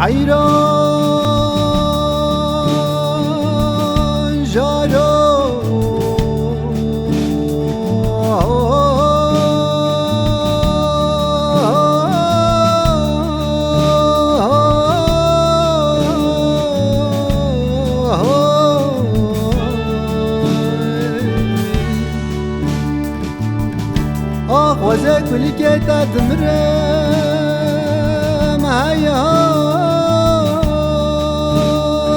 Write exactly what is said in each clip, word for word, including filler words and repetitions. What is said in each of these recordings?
Heyran jaro. Ax, weze kulikê te dimirim, hey hay,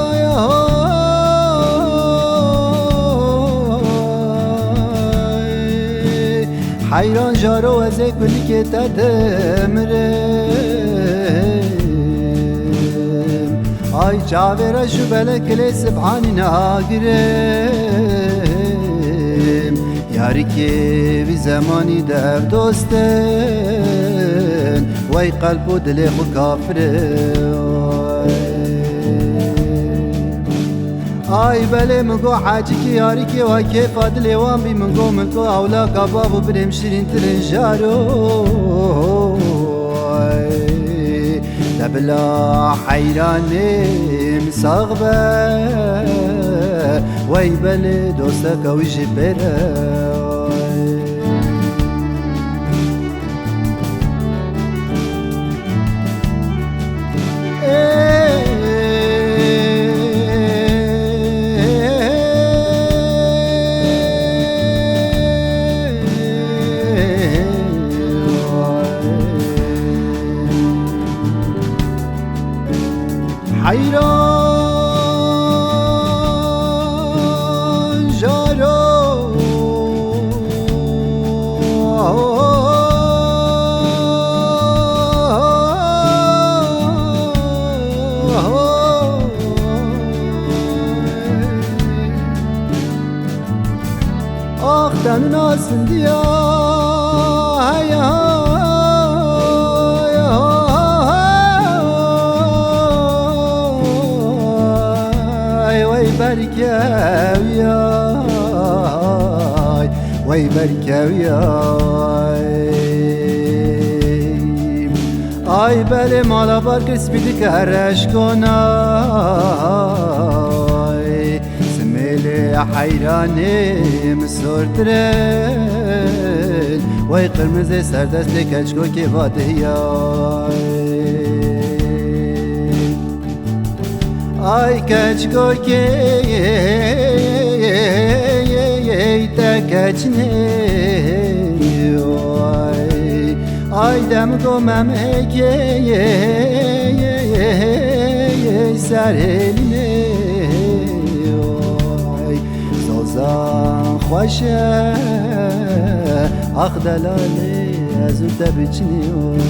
hey hay. Heyran jaro, weze kulikê te dimirim. Ay çavê re ji belekilê sibhanî nagirim. Yarikê vî zemanî dev dostin, wey qelb û dilê xwe kafirin. Ay belê min got hecikî yarikê wa kêfa dilê wan bî, min got, min got ewlaka bav û birêm şirîntirin jaro. Ay. De bila heyranê min sax be, wey belê dosteka wî jî pê re. Heyran jaro. Ax, te min asindiya, hey, hey, hey, wey berkewiya, wey berkewiya. Ay belê mala bar kir spî dike reşkona. Simêlê heyranê min sortirin, wey qirmizê serdestê keçkokê vadiyay. Ay keçkokê te keçinê, ay, ay demgo memekê serhêlinê, ay. Zozan xweş e, ax delalê, ez û te biçinî, oy.